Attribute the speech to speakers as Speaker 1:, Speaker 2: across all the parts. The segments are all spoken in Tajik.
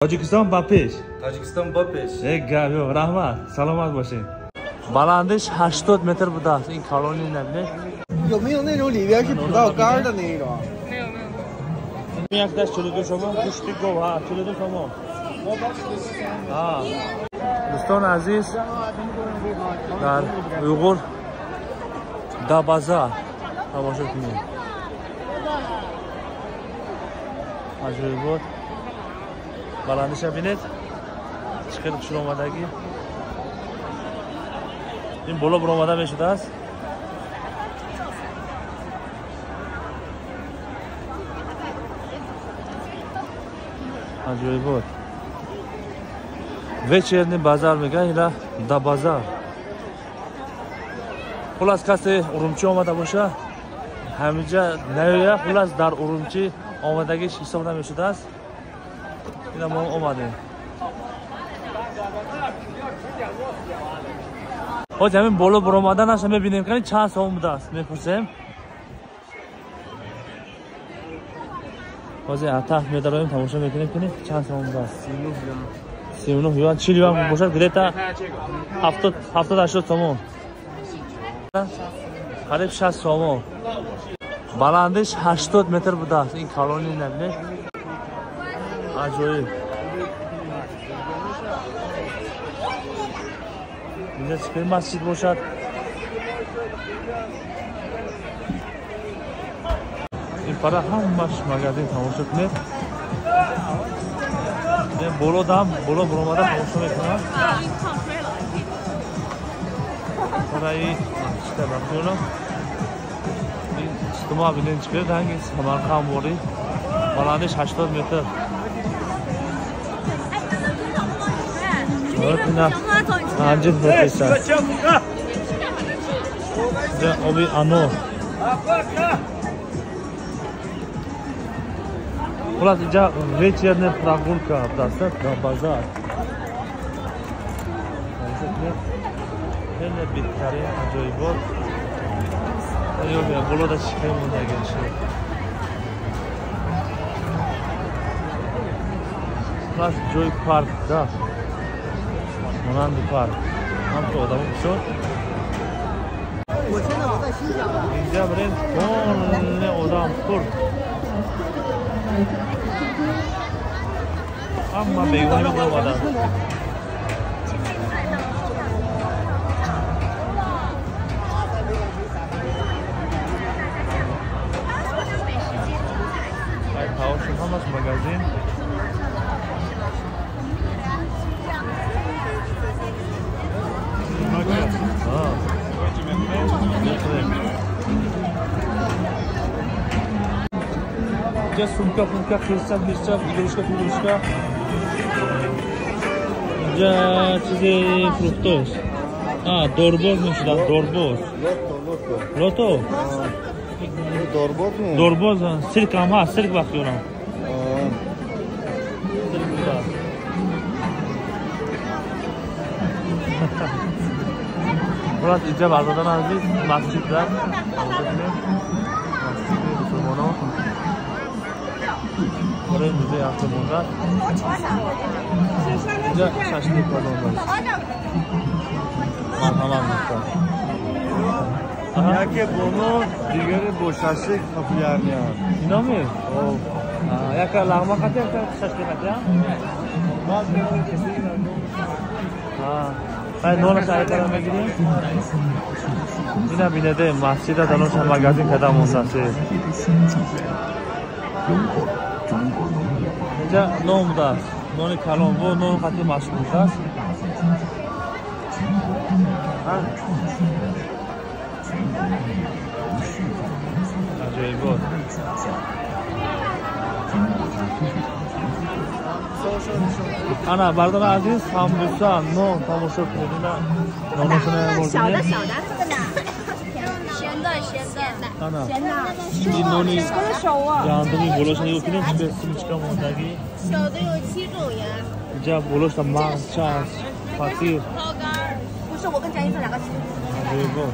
Speaker 1: Тоҷикистон ба пеш.
Speaker 2: Тоҷикистон ба пеш.
Speaker 1: Э гап ёқ, раҳмат, саломат бошед. Баландиш 80 метр будааст. Ин калони набинед.
Speaker 3: 有没有那种里边是葡萄干的那一种？
Speaker 4: 没有没有。
Speaker 1: Якташ 42 сомон, гӯшти гов, ҳа, 42 сомон. Ҳа. Дӯстони азиз, дар Уйғур Дабаза тамошо кунед. Аҷоибот. Баландиша бинед, чӣ хеле хушрӯ омадагӣ. Ин боло баромада мешудааст. Аҷоибот. Вечерний базар мегӯянд, ила Дабазар. Хулас, касе Урумчӣ омада боша, ҳаминҷа наёя, хулас дар Урумчӣ омадагиш ҳисоб намешудааст. Ина мо омадем. Ҳоҷ ҳамин боло баромаданаша мебинем, ки чанд сом будааст, мепурсем. Ҳозир атаф медароем, тамошо мекунем, ки чанд сом будааст. 39 юан, 40 юан бошад, где-то 70-80 сомон. Қариб 60 сомон. Баландиш 80 метр будааст. Ин калони набинед. Аҷоиб. Инҷа чӣ масҷид бошад? Ин пара ҳамаш магазин тамошо кунед. Боло дам, боло баромада тамошо мекунам. Параи масҷида бахёлам. Ин иҷтимоъ бинед чӣ кунед, ранги Самарқанд борӣ. Баландиш 80 метр. Анҷир фурӯхтеста. Инҷа оби анор. Хулас, инҷа вечерная прогулка будааст, дар базар. Хеле беҳтарин аҷоибот. Болода чӣ хел мондагӣ шуд. Хулас, ҷои парк да. Монанди парк. Ҳамто одамо бисёр. Инҷа бирем, полне одам пур. Ҳама бегоҳӣ омаданд. Ҳавошон ҳамаш магазин. Инҷа сумка, пумка, хирса, мирса, игрушка, фигрушка. Инҷа чизи фруктоз. Дорбоз мешудааст, дорбоз. Лото.
Speaker 3: Дорбоз?
Speaker 1: Дорбоз, сирк ҳам ҳаст, сирк вақт ёрам. Сирк будааст. Хулас, инҷа бародарон азиз масҷид аст. Тамошо кунед. Масҷиди мусулмонон. Барои музеи автомонда. Инҷа шашлик пазондаст. Марҳамат дӯстон.
Speaker 2: Яке бо нон, дигаре бо шашлик популярнианд.
Speaker 1: Иноми? Яка лағма қати, яка шашлик қати? Ай нона саъй кара мегирем. Ина бинеде масҷида даронша магазин када мондаст. Инҷа нон будааст. Нони калон бо нон қати машҳур будааст. Аҷоибот. Ана бародари азиз, самбуса, нон тамошо кунед. Ина ноношона бурдем. Ана ин нони гандуми болоша нигоҳ кунед, чӣ симчка мондагӣ. Инҷа болошта мағзча аст, фатир. Аҷоибот.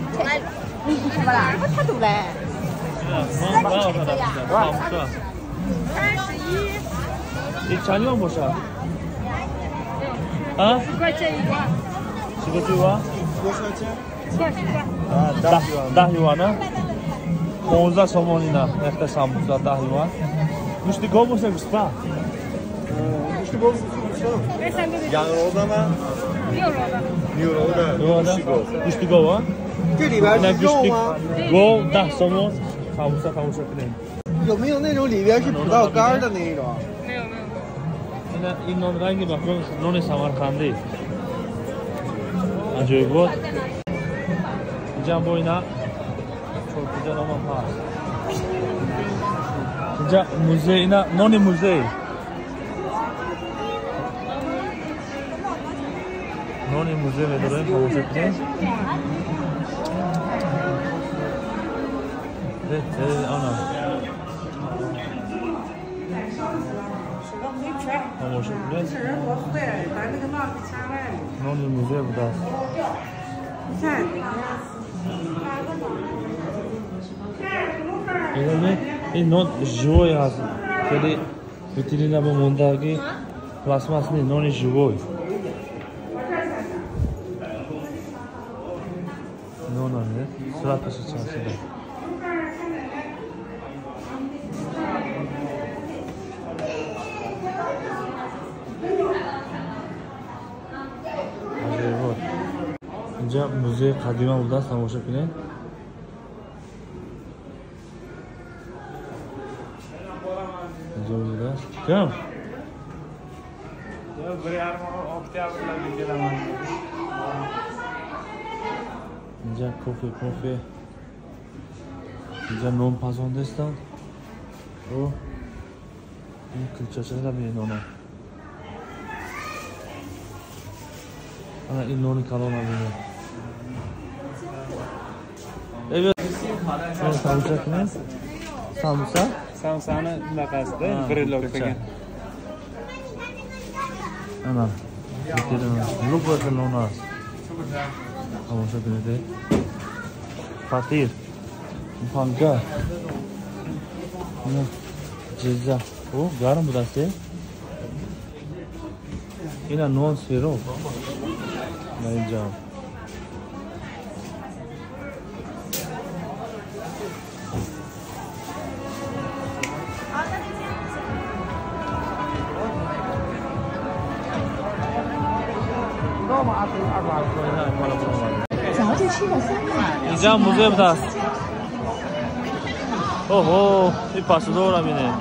Speaker 1: Ин чанд юан бошад? А? 10块 юан? 10 юан, а? 15 сомон ина, якта самбуса 10 юан. Гӯшти гов боша гӯспа?
Speaker 2: Гӯшти гов 羊肉的吗？牛肉的，
Speaker 1: гӯшти гов, а?
Speaker 3: 这里边是肉吗？
Speaker 1: Гов 10 сомон, самбуса тамошо кунем.
Speaker 3: 有没有那种里边是葡萄干的那一种？
Speaker 4: 没有没有。
Speaker 1: Ин нон ранги бахрон нони самарқандӣ. Аҷоибот. Инҷа бо ина чорпуҷа номам ҳаст. Инҷа музей, ина нони музей. Нони музей медорем, тамошо кунем. Ана. Тамошо кунед. Нони музей будааст. Ин нон живой ҳаст. Хеле витрина бо мондаги пластмасс не, нони живой. Нона не, сураташа часида. Инҷа музеи қадима будааст, тамошо кунед. Инҷа будааст. Ким? Инҷа кофе, кофе. Инҷа нон пазондастанд. О, ин килчачаро бинед нона. Ана ин нони калона бинед. Самбуса кунед? Самбуса?
Speaker 4: Самбусani bunaqasida brillo degan.
Speaker 1: Ana, любой xil non ҳаст. Тамошо кунед. Фатир, панка, ҷиза. О, гарм будааст. Ина нон сироп. Дар инҷа. Инҷа музей будааст. Оҳо, ин пасудора бинед.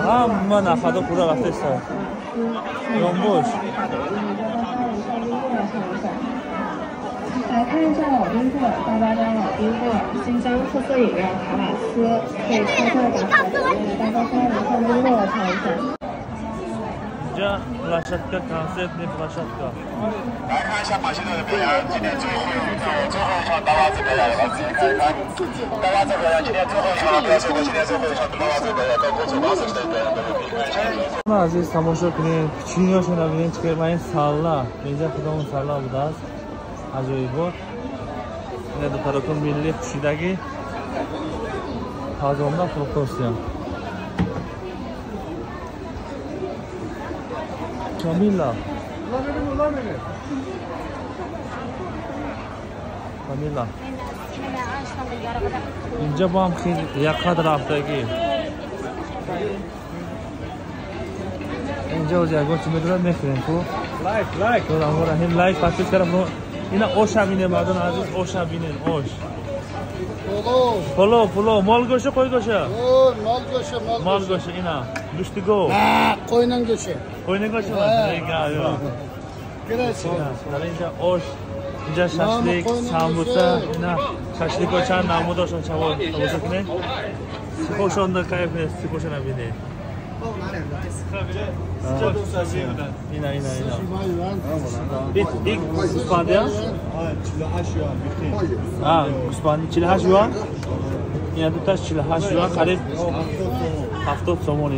Speaker 1: Ҳама нафадо пурра рафтеста. Ёнбош.
Speaker 5: 来看一下老冰棍，大巴扎老冰棍，新疆特色饮料卡瓦斯，可以拍照打卡的，大巴扎来看冰棍看一下。
Speaker 1: Инҷа площадка, концертный площадка.
Speaker 6: 来看一下马戏团的表演，今天最后一场大巴子表演了，自己看一看。大巴子表演，今天最后一场，不要错过今天最后一场大巴子表演，高空走钢丝的表演，都可以看一下。
Speaker 1: Азиз, тамошо кунед, чиниёшона бинед, чӣ ма ин салла, инҷа худомон салла будааст. Аҷоибот. Ина духтароко милли пӯшидагӣ пазонда фурӯхтостиям. Камила. Камила. Инҷа бо ҳам хеле якқад рафтагӣ. Инҷа оз ягон чӣ медорад мехӯрем ку?
Speaker 4: Лайк, лайк.
Speaker 1: Раҳим лайк подпис кардам. Ина оша бинед, мардон азиз, оша бинед, ош. Палов, палов, мол гӯшти, қой гӯшти?
Speaker 7: Мол гӯшти,
Speaker 1: мол гӯшти, ина гӯшти гов.
Speaker 7: Қойнан гӯшти.
Speaker 1: Қойнан гӯшти, дар инҷа ош, инҷа шашлик, самбуса, ина шашликҳо чанд намудошон чавон тамошо кунед. Сихошонда кайф нест, сихошона бинед. Ина, ина, ина. Ик гӯспанди аст? Гӯспанди 48 юан. Ина дуташ 48 юан, қариб 70 сомон.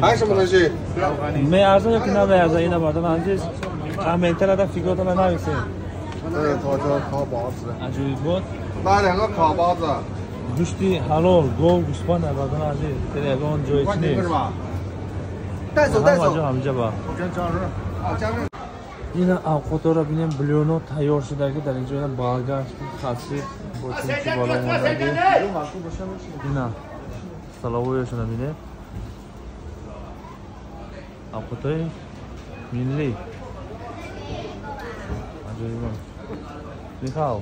Speaker 1: Меарзад ё ки намеарзад? Ина мардон азиз, комментарияда фикротонро нависед.
Speaker 2: 这烤包子。
Speaker 1: Аҷоибот.
Speaker 2: 买两个烤包子。
Speaker 1: Гӯшти ҳалол, гов, гӯсфанд бародари азиз. Хеле ягон ҷое чи нест. Ҳама ҷо ҳамҷа ба. Ина авқотро бинем, блюно тайёр шудаги дар инҷо ина балгаш, хасиб бо чунчи боло мондаги. Ина столовояшона бинем. Авқотҳои миллӣ. Аҷоибо. Михаил.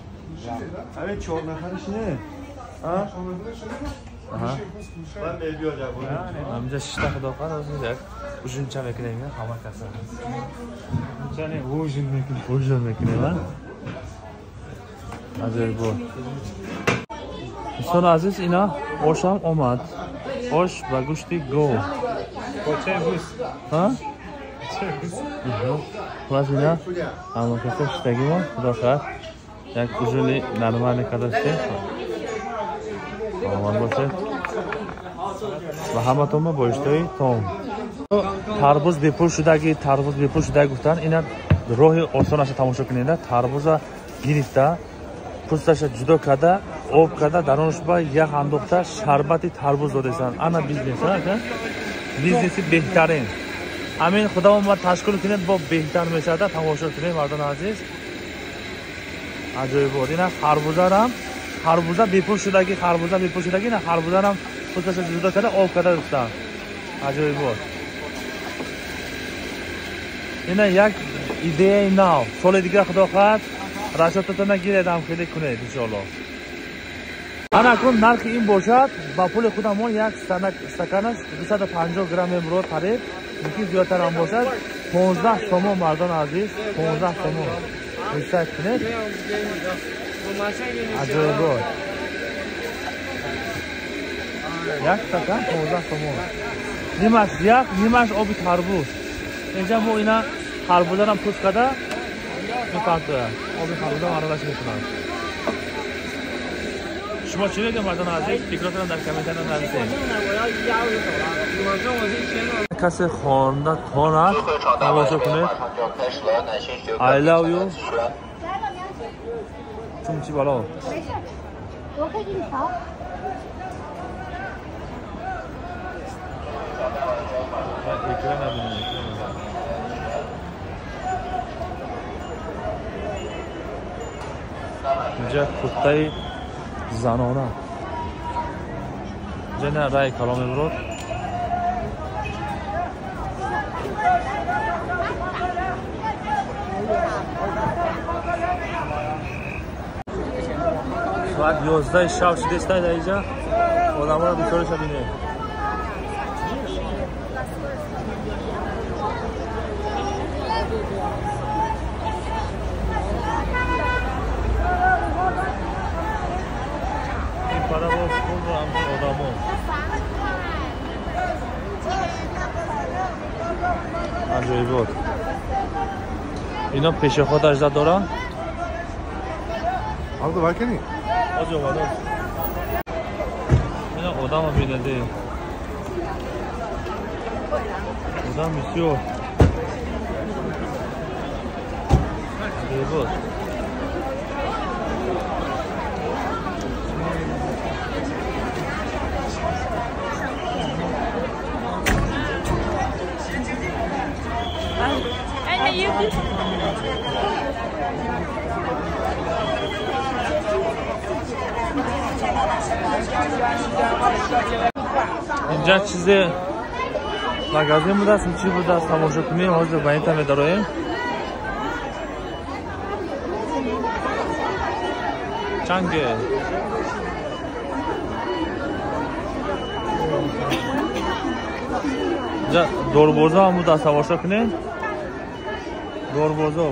Speaker 2: Ҳамин 4 нафариш не?
Speaker 1: Аҳа. Ҳаминҷа шишта худо хоҳад, ҳозир як ужинча мекунем, ҳама каса.
Speaker 4: Ужинча не, ужин мекунем.
Speaker 1: Ужин мекунем, а? Аҷоибо. Дӯстони азиз, ина ошам омад. Ош ба гӯшти гов. Ҳа? Хулас ина ҳама каса шиштагимо, худо хоҳад. Як ужини нормале кардастем. Саломат бошед. Ва ҳаматонба бо иштиҳои том. Тарбуз бепул шудаги, тарбуз бепул шудаги гуфтан, ина роҳи осонаша тамошо кунед. Тарбуза гирифта, пӯсташа ҷудо карда, об карда, даронаш ба ях андохта, шарбати тарбуз додесанд. Ана бизнес, ака? Бизнеси беҳтарин. Ҳамин худамон ба ташкил кунед, бо беҳтар мешавад. Тамошо кунед, мардони азиз. Аҷоибот. Ина харбузарам, харбуза бепул шудаги, харбуза бепул шудаги, ина харбузарам пӯсташа ҷудо карда, об карда гуфтан. Аҷоибот. Ина як идеяи нав. Соли дигар худо хоҳад расчётатона гиред, ҳам хеле кунед иншоаллоҳ. Ана акнун нархи ин бошад, ба пули худамон як стаканаш 250 грамм мебурод харид, мумкин зиёдтар ҳам бошад, 15 сомон мардони азиз, 15 сомон. Ҳисоб кунед. Аҷоибот. Як стакан 15 сомон. Нимаш ях, нимаш оби тарбуз. Инҷа мо ина харбузарам пӯст карда мепартояд. Оби харбузам аралаш мекунад. Шумо чӣ мегӯед мардони азиз? Фикротонро дар комментария нависед. Касе хонда тонад, тамошо кунед. I love you. Чунчи бало. Инҷа куртаи занона. Инҷа на рай калом мебурод. Соат 11 шаб шудааст дар инҷа. Одаморо бисёрша бинед. Ин парабоз пул одамо. Аҷоибот. Ино пешоход ажда доранд.
Speaker 2: Алда вакини?
Speaker 1: Оҷо вадо. Ино одамо бинаде. Одам бисёр. Аҷоибот. Инҷа чизе магазин будааст, чӣ будааст, тамошо кунем. Ҳозир ба ин та медароем. Чанге. Инҷа дорбозо ҳам будааст, тамошо кунем. Дорбозо.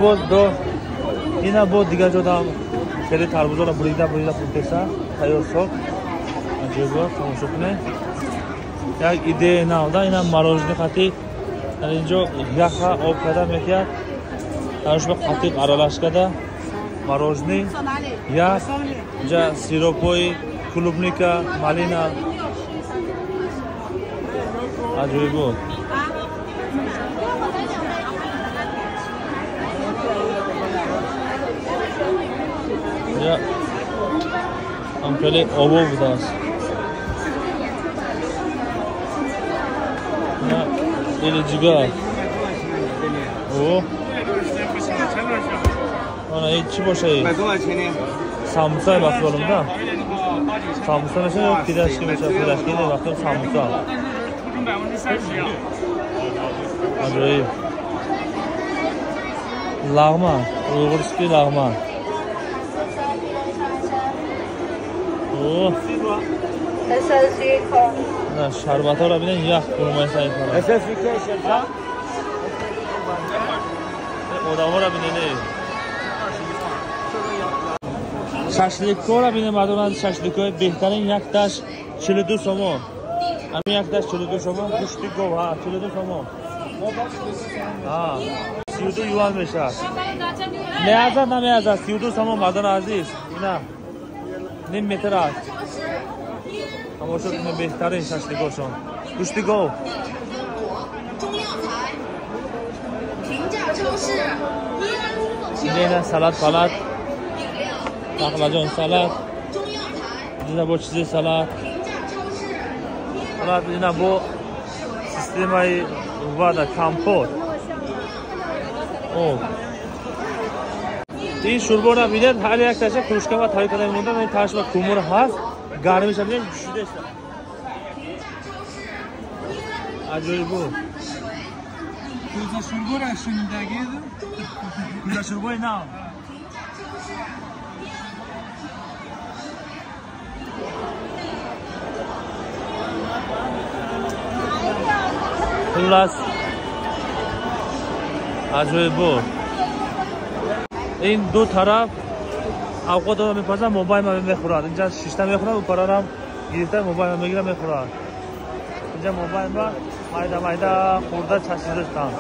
Speaker 1: Боз до ина бо дигар ҷодам хеле тарбузоро бурида бурида пуртеса тайёр сок. Аҷоибот, тамошо кунед. Як идея нав да, ина мороженое хати дар инҷо яха об карда метиҳад, дарушба қатиқ аралаш карда. мороженое, ях, инҷа сиропҳои клубника, малина. Аҷоибот. Инҷа ҳам хеле обо будааст. Ина дили ҷигар. О. Ана ин чӣ боша? Самбуса ба хаёлам да. Самбуса меша ё пирашки меша? Пирашки не, ба хаёл самбуса. Аҷоиб. Лағман, уйғурский лағман. О. На шарбатҳоро бинед, ях гурмайса ин тараф. Одамҳоро бинед. Шашликҳоро бинед, мардум, шашликҳои беҳтарин якташ 42 сомон. Ҳамин якташ 42 сомон, гӯшти гов, ҳа, 42 сомон. Ҳа, 32 юан мешавад. Меарзад, намеарзад, 32 сомон, мардони азиз. Ина ним метр аст. Тамошо кунед беҳтарин шашликҳошон. Гӯшти гов. Инҷа салат палат. Бақлаҷон салат. Инҷа бо чизи салат. Салат ина бо системаи вада компот. О. Ин шӯрборо бинед, ҳар як таша кружка ва тайёр карда монда, ин таш ва кумур ҳаст. Гармиша бинед, ҷӯшидааст. Аҷоиб.
Speaker 4: Кӯза шӯрборо шунидагед?
Speaker 1: Кӯза шӯрбои нав. Хуллас аҷоиб. Ин ду тараф авқотро мепазанд, мобайл мехӯранд. Инҷа шишта мехӯранд, упарарам гирифта мобайл мегиранд, мехӯранд. Инҷа мобайл майда майда хӯрда чашидастанд.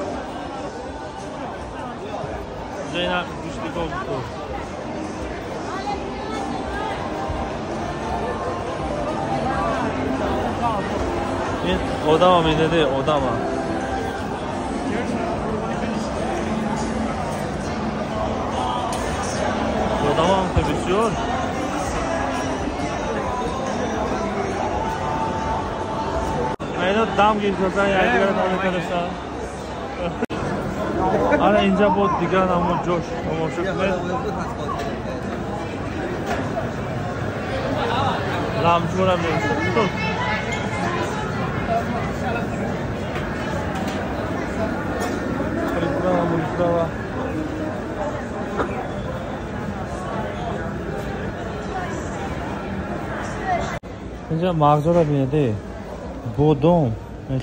Speaker 1: Инҷа ина гӯшти гов буд. Ин одама медеде, одама. Одамам ки бисёр. Айно дам гирифтасан, якдигара тамошо кардасан. Ана инҷа бо дигар намуд ҷош тамошо кунед. Ламчура мебошад. Приправа, муриправа. Инҷа мағзоро бинед, бодом,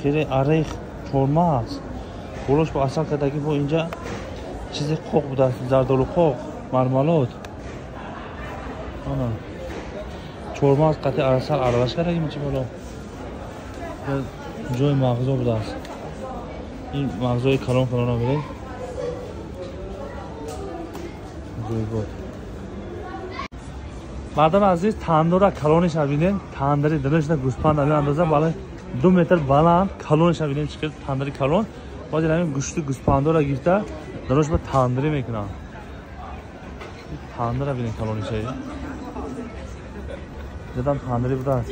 Speaker 1: хеле арех, чормағз. Болош бо асал кардаги, бо инҷа чизи қоқ будааст, зардолу қоқ, мармалод. Ана чормағз қатъи асал аралаш кардаги мечи боло. Ҷои мағзо будааст. Ин мағзои калон калонро бинед. Ҷои буд. Мардони азиз, тандура калониша бинед, тандири дилашна гӯспанд ами андоза баланд, 2 метр баланд калониша бинед, чӣ қадр тандири калон. Боз ин гӯшти гӯспандора гирифта дарош ба тандирӣ мекунанд. Тандира бинед калониша. Задам тандирӣ будааст.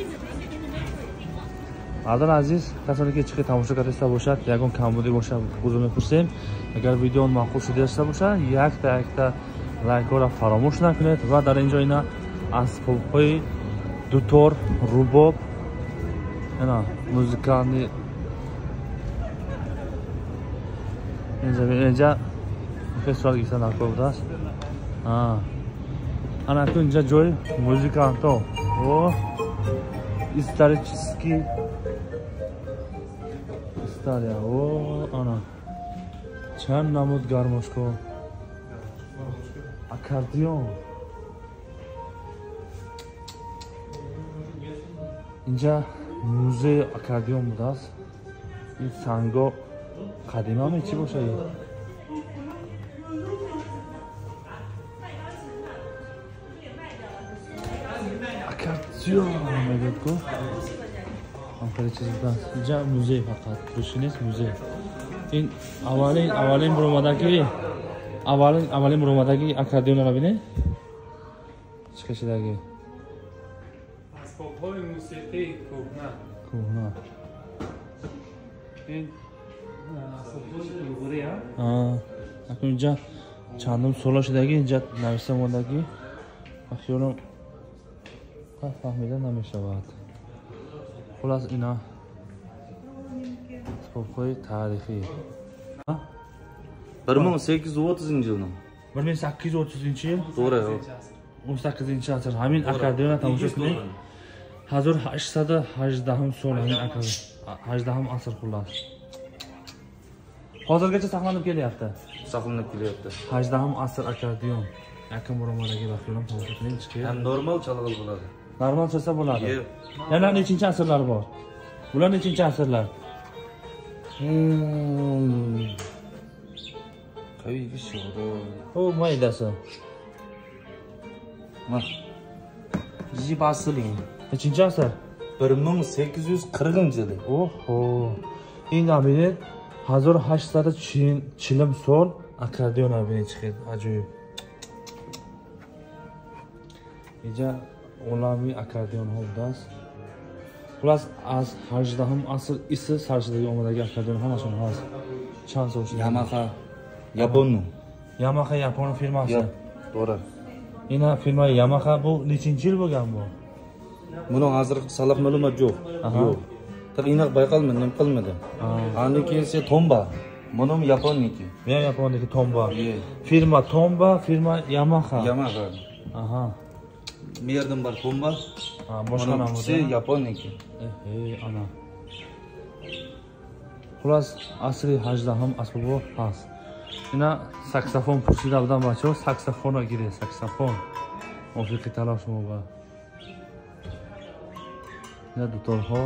Speaker 1: Мардони азиз, касоне ки чӣ қадр тамошо кардаиста бошад, ягон камбудӣ бошад, узр мепурсем. Агар видео маъқул шудаиста бошад, якта якта лайкҳоро фаромӯш накунед ва дар инҷо ина асбобҳои дутор, рубоб, ина музикални инҷа фестивал гирифта накор будааст. Ана акун инҷа ҷои музикантҳо. О, исторический история. О, ана чанд намуд гармошко, аккордеон. Инҷа музеи аккордеон будааст. Ин санго қадимаме чӣ бошад? Бисёр мегӯяд ку. Ҳам хеле чиз будааст. Инҷа музей фақат. Фурӯшӣ нест, музей. Ин аввалин буромадаги аввалин буромадаги аккордеонро бинед. Чӣ кашидаги?
Speaker 4: Асбобҳои мусиқии кӯҳна.
Speaker 1: Кӯҳна.
Speaker 4: Ин асбобҳои уйғурӣ, а?
Speaker 1: Акун инҷа чандум сола шудаги, инҷа нависта мондаги. Ба хиёлам фаҳмида намешавад. Хулас ина асбобҳои таърихӣ.
Speaker 8: 1830 yilni.
Speaker 1: 1830 yil?
Speaker 8: To'g'ri.
Speaker 1: 18 asr. Ҳамин аккордеонро тамошо кунед. 1818 сол ҳамин аккордеон. 18 asr xullas. Hozirgacha saqlanib kelyapti.
Speaker 8: Saqlanib kelyapti.
Speaker 1: 18 asr akkordeon. Yaqin buromadagi vaqtlar tomosha qiling, chiqib.
Speaker 8: Ham normal chalg'il bo'ladi.
Speaker 1: Normal chalsa bo'ladi. Yana nechinchi asrlar bor? Bular nechinchi asrlar? O maydasi.
Speaker 8: Mana. 1840.
Speaker 1: Nechinchi asr?
Speaker 8: 1840 yili.
Speaker 1: Oho. Endi bini 1840 sol akkordeon bini chiqdi. Ajoyib. Инҷа олами аккордеонҳо будааст. Хулас аз 18 аср иси саршидаги омадаги аккордеон ҳамашон ҳаст. Чанд сол шуда?
Speaker 8: Yamaha Yapon.
Speaker 1: Yamaha Yapon firmasi.
Speaker 8: To'g'ri.
Speaker 1: Ina firma Yamaha bu nechinchi yil bo'lgan bu?
Speaker 8: Buni hozir saloq ma'lumot yo'q. Yo'q. Taq aniq bayqalmadi, nima qilmadi. Andan keyin esa Tomba. Buni Yaponniki.
Speaker 1: Bu ham Yaponniki Tomba. Firma Tomba, firma Yamaha.
Speaker 8: Yamaha.
Speaker 1: Aha.
Speaker 8: Bu yerdan bor Tomba.
Speaker 1: Ha, boshqa nomida.
Speaker 8: Yaponniki.
Speaker 1: Ana. Xullas asri 18 asbobi ҳаст. Ина саксофон пурсида будам бачаҳо, саксофонро гиред, саксофон. Мувофиқи талаб шумо ба. Ина дуторҳо.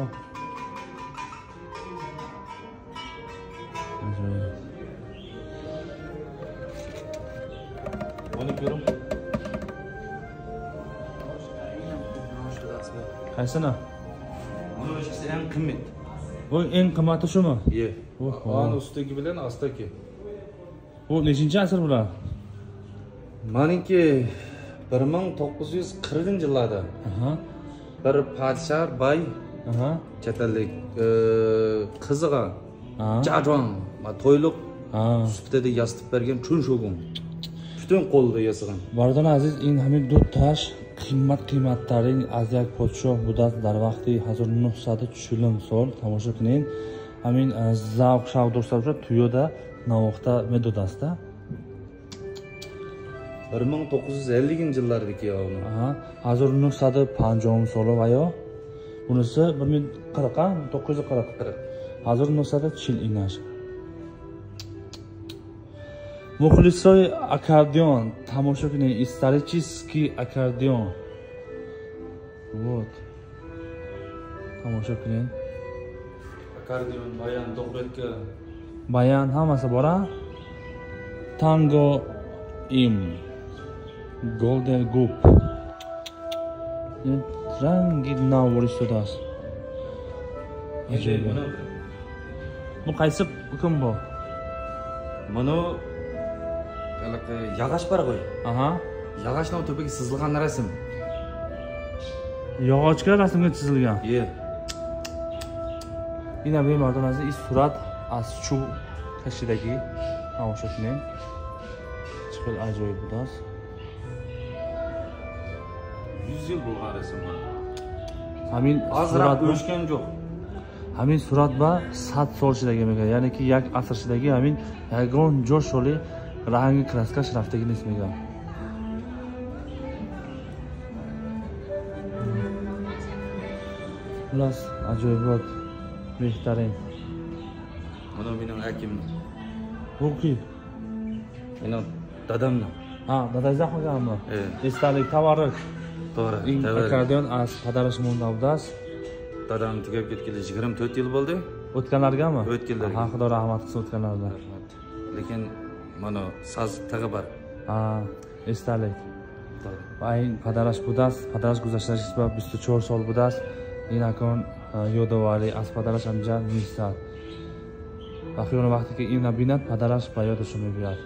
Speaker 8: Buni ko'ring.
Speaker 1: Qaysini?
Speaker 8: Buni o'shisi eng qimmat.
Speaker 1: Bu eng qimmati shumi?
Speaker 8: Ye. Ani ustidagi bilan ostidagi.
Speaker 1: Bu nechinchi asr bular?
Speaker 8: Maningki 1940 yillarda. Bir podshoh bay chet ellik qiziga jajong to'yliq sifatida yasitib bergan chun shogun. Butun qo'lda yasagan.
Speaker 1: Bardoни aziz, ин ҳамин ду таш қимат қиматтарин аз як подшоҳ будааст дар вақти 1940 сол. Тамошо кунед. Ҳамин завқ шавқ дошта бошад, туёда навохта медодаст.
Speaker 8: 1950 yillardagi uni.
Speaker 1: 1950 soli va yo bunisi 1040, 940. 1940 inash. Muxlisои аккордеон тамошо кунед, исторический аккордеон. Вот. Тамошо кунед.
Speaker 8: Аккордеон, баян, доғретка.
Speaker 1: Баян ҳамасы бор, а? Танго им. Golden Goop. Ранги нав бористодааст. Bu qaysi hukm bu?
Speaker 8: Buni yog'och bor qo'y.
Speaker 1: Aha.
Speaker 8: Yog'ochning tubiga chizilgan rasm.
Speaker 1: Yog'ochga rasmga chizilgan.
Speaker 8: Ye.
Speaker 1: Ina bemordan aziz surat аз чӯб кашидагӣ тамошо кунем. Чӣ хел ajoyib будааст.
Speaker 8: 100 yil bo'lgan rasm bu.
Speaker 1: Ҳамин
Speaker 8: ozroq o'chgan yo'q.
Speaker 1: Ҳамин сурат ба 100 сол шидаги мегӯяд, яъне ки як аср шидаги ҳамин ягон ҷо шоли ранги краскаш рафтагӣ нест мегӯяд. Хулас ajoyibot, беҳтарин.
Speaker 8: Buni mening akimni.
Speaker 1: Bu kim?
Speaker 8: Mening dadamni.
Speaker 1: Ha, dadangizdan qolganmi? Esdalik, tabarruk.
Speaker 8: To'g'ri.
Speaker 1: Ин akkordeon аз падараш монда будааст.
Speaker 8: Dadam tugab ketgani 24 yil bo'ldi.
Speaker 1: O'tganlargami?
Speaker 8: O'tganlarga.
Speaker 1: Ha, Xudo rahmat qilsin o'tganlarga.
Speaker 8: Rahmat. Lekin mana saz tig'i bor.
Speaker 1: Ha, esdalik. Ва ин падараш будааст, падараш гузаштагӣ 24 сол будааст. Ин акон ёдоварӣ аз падараш ҳамҷа меистад. Охирон вақте ки инро бинад, падараш ба ёдашон мебиёяд.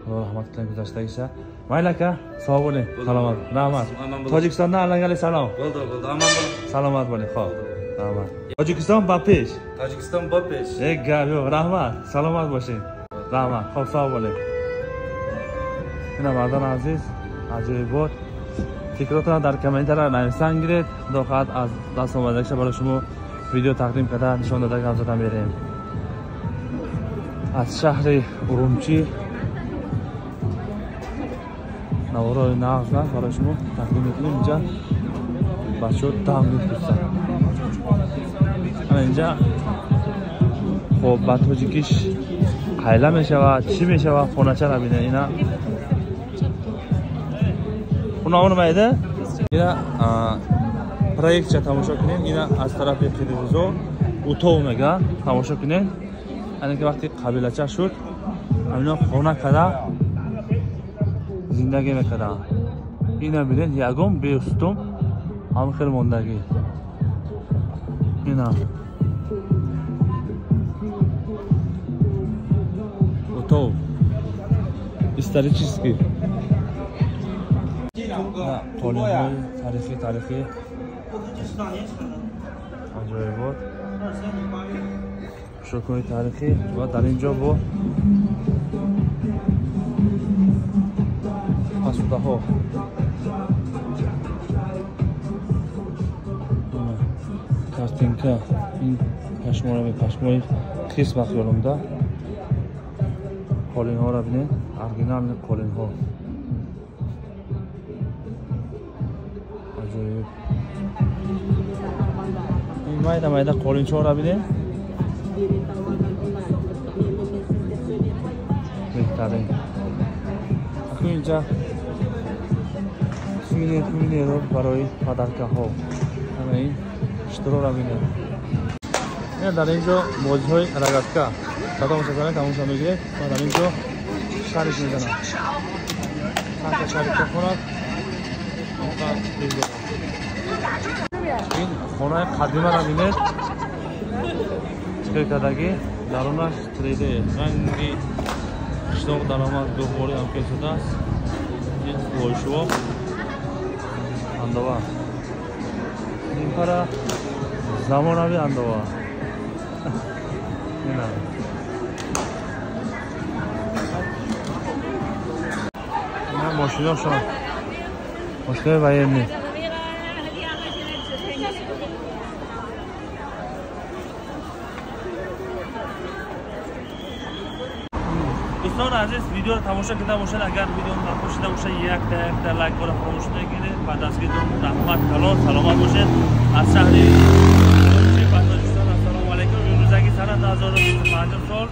Speaker 1: Худо раҳмат кунад гузаштагиша. Майли ака, sog' bo'ling, salomat. Rahmat. Tojikistondan allangali salom.
Speaker 8: Bo'ldi, bo'ldi. Omon bo'ling.
Speaker 1: Salomat bo'ling, xo'p. Rahmat. Tojikiston ba pesh.
Speaker 8: Tojikiston ba pesh.
Speaker 1: Gap yo'q, rahmat. Salomat bo'ling. Rahmat. Xo'p, sog' bo'ling. Ина мардон азиз, аҷоибот. Фикротонро дар комментария нависан гиред. Худо хоҳад аз даст омадагиша барои шумо видео тақдим карда, нишон дода гап зада мерем. Аз шаҳри Урумчӣ наворои нағз нағз барои шумо тақдим мекунем. Инҷа бачаҳо дам мепурсанд. Ана инҷа хоб ба тоҷикиш қайла мешавад, чӣ мешавад, хоначаро бинед. Ина уна майда ина проектча тамошо кунед. Ина аз тарафи қирғизо утов мега тамошо кунед. Ана ки вақти қабилача шуд, ҳамино хона када зиндагӣ мекарданд. Ина бинед, ягон беустум ҳам хел мондагӣ. Ина утов исторический. Қолинҳои тарихӣ, тарихӣ аҷоибот, пӯшокҳои тарихӣ ва дар ин ҷо бо пасудаҳо. Картинка ин пашморо, пашмои хис ба хиёлумда. Қолинҳоро бинед, оригинални қолинҳо. Аҷоиб. Ин майда майда қолинчаҳоро бинед. Беҳтарин. Акун инҷа сувенирро барои падаркаҳо. Ана ин иштироро бинед. Ина дар ин ҷо бозиҳои рагатка. Кадомша занед, ҳамонша мегиред. Ва дар ин ҷо шарик мезанад. Чандта шарикка хӯрад. Ин хонаи қадимаро бинед. Чӣ кардагӣ? Дарунаш 3D. Ранги қишлоқ даромад гӯҳворӣ ҳам кесудааст. Ин лойшуво андова. Ин пара замонави андова. Ина. Ина мошиношон. Мошинои военный. Дӯстони азиз, видеоро тамошо карда бошед. Агар видео маъқул шуда бошад, якта лайкҳоро фаромӯш накунед. Ба дастгиритон раҳмат калон, саломат бошед. Аз шаҳри Урумчӣ ба Тоҷикистон ассалому алайкум. Имрӯзаги сана 2025 сол,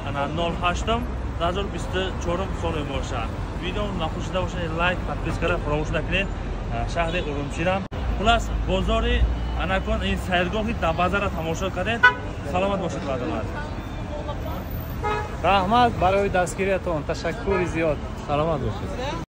Speaker 1: ана 08 2024 сол мебошад. Видео маъқул шуда бошад, лайк, подпискаро фаромӯш накунед. Шаҳри Урумчирам. Хулас, бозори анакон ин сайргоҳи Дабазаро тамошо кардед. Саломат бошед, бародарон.
Speaker 4: Раҳмат барои дастгириятон, ташаккури зиёд.
Speaker 1: Саломат бошед.